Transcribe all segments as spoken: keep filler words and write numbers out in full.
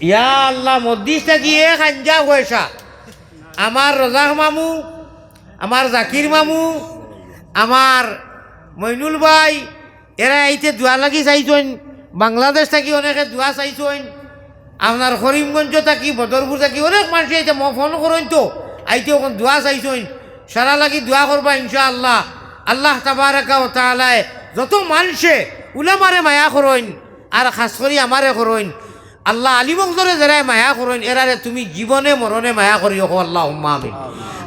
ইয়া আল্লাহ, মসজিদ থাকি এক আঞ্জা পয়সা আমার রজাক মামু, আমার জাকির মামু, আমার মইনুল ভাই, এরা আইতে দোয়া লাগি চাইছইন। বাংলাদেশ থাকি অনেকে দোয়া চাইছইন। আপনার করিমগঞ্জ থাকি, বদরপুর থাকি অনেক মানষে আইতে ম-, ফোন করইন তো, আইতে অখন দোয়া চাইছইন। সারা লাগি দোয়া করবা ইনশাআল্লাহ। আল্লাহ তাবারাকা ওয়া তাআলায় যত মানষে উলামারে মায়া করইন, আর খাস করি আমারে করইন, আল্লাহ আলিম অকলরে যেরায় মায়া করইন, এরারে তুমি জীবনে মরণে মায়া করিও, কও আল্লাহুম্মা আমিন।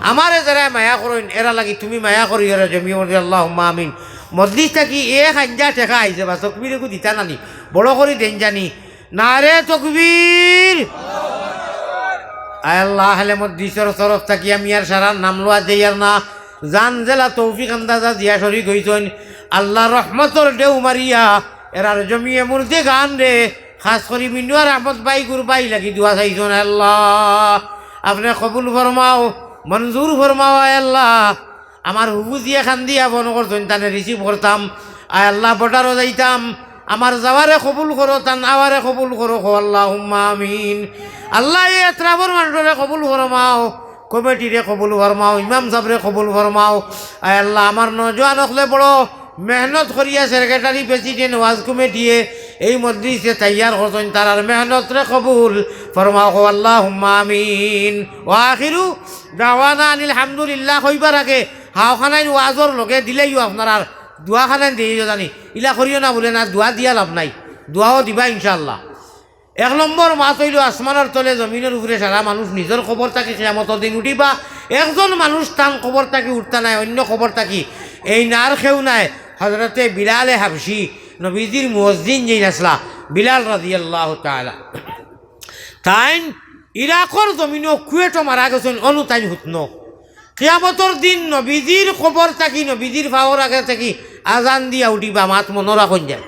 আমারে যেরায় মায়া করইন, এরা লাগি তুমি মায়া করিও রে জমিয়ে মরণে, আল্লাহুম্মা আমিন। মজলিস থাকি এক আঞ্জা টেকা আইছে বা, তকবির একু দিতা নানি, বড় করি দেইন জানি। নারে তকবীর। আয় আল্লাহ, আহলে মজলিসর তরফ থাকি আমি আর সারার নাম লওয়া যাইয়ার না। জান যেলা তৌফিক আন্দাজা দিয়া শরিক অইছইন, আল্লাহ রহমতর ঢেউ মারিয়া এরার জমিয়ে মুর্দেগানরে, খাস করি মিনুয়ার আহমদ ভাইগুর ভাই লাগি দোয়া চাইছইন। আয় আল্লাহ, আপনে কবুল ফরমাও, মঞ্জুর ফরমাও। আয় আল্লাহ, আমার হুবুজিয়ে কান্দিয়া ফোন করছইন, তানে receive করতাম। আয় আল্লাহ, বর্ডারো যাইতাম। আমার যাওয়ারে কবুল করো, তান আওয়ারে কবুল করো, কও আল্লাহুম্মা আমিন। আল্লাহ, এই এতরাফর মানষরে কবুল ফরমাও, কমিটিরে কবুল ফরমাও, ইমাম সাবরে কবুল ফরমাও। আয় আল্লাহ, আমার নওজোয়ান অকলে বড় মেহনত করিয়া সেক্রেটারি, প্রেসিডেন্ট, ওয়াজ কমিটিয়ে এই মজলিসে তৈয়ার করছইন, তারার মেহনতরে কবুল ফরমাও, কও আল্লাহুম্মা আমিন। ওয়া আখিরু দাওয়ানা আনিল হামদুলিল্লাহ কইবার আগে হাওখানাইন ওয়াজর লগে দিলাইও আপনারার দোয়াখানাইন দিলাইও জানি। ইলা করিও না বুলে না, দোয়া দিয়া লাভ নাই, দোয়াও দিবা ইনশাআল্লাহ। এক নম্বর মাত অইলো, আসমানর তলে জমিনর উপরে সারা মানুষ নিজর কবর থাকি কিয়ামতর দিন উঠিবা। একজন মানুষ তান কবর থাকি উঠতা নায়, অইন্য কবর থাকি। এইন আর কেউ নায়, হজরতে বিলালে হাবশি, নবীজির মুয়াজ্জিন যেইন আছলা, বিলাল রাদিয়াল্লাহু তাআলা। তাইন ইরাকর জমিনো কুয়েটো মারা গেছইন, অনু তাইন হুতনো। কিয়ামতর দিন নবীজির কবর থাকি, নবীজির পাওর আগে থাকি আজান দিয়া উঠিবা, মাত মনো রাখইন যায়।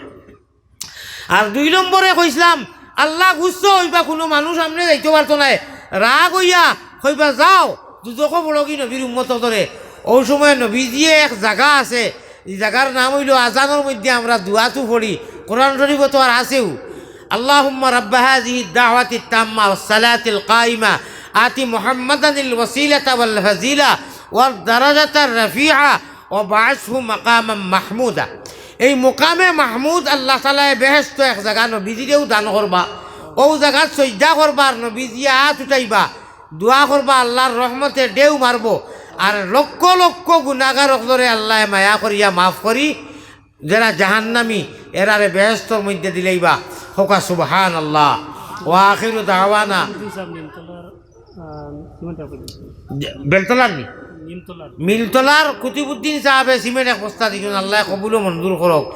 আর দুই নম্বরে কইছলাম, আল্লাহ গুসা অইবা, কুনু মানুষ আমনে যাইতো পারতো নায়, রাগ অইয়া কইবা, "যাও, দুজখো পড়োগি নবীর উম্মত অকলরে।" অউ সময় নবীজিয়ে এক জাগা আছে, ই জাগার নাম অইলো আজানর মধ্যে আমরা দোয়াতু পড়ি, কোরআন শরিফো তো আর আছেউ, اللهم رب هذه الدعوة التامة والصلاة القائمة آت محمدا الوسيلة والفضيلة والدرجة الرفيعة وابعثه مقاما محمودا। এই মকামে মাহমুদ আল্লাহ তাআলায় বেহেশতো এক জাগা নবীজিরেউ দান করবা। অউ জাগাত সইজদা করবা আর নবীজিয়ে আত উঠাইবা, দোয়া করবা, আল্লাহর রহমতে ঢেউ মারবো। আর লক্ষ লক্ষ গুনাগার অকলরে আল্লায় মায়া করিয়া মাফ করি, যেরা জাহান্নামী, এরারে বেহেশতর মধ্যে দিলাইবা। কউক্কা সুবহানাল্লাহ। ওয়া আখিরু দাওয়ানা। কুতুবুদ্দিন সাহেব নিমতলার, আহ, সিমেন্ট এক বস্তা দিছইন। বেলতলার নি? নিমতলার। মিলতলার কুতুবুদ্দিন সাহেবে সিমেন্ট এক বস্তা দিছইন, আল্লায় কবুল ও মঞ্জুর করউক।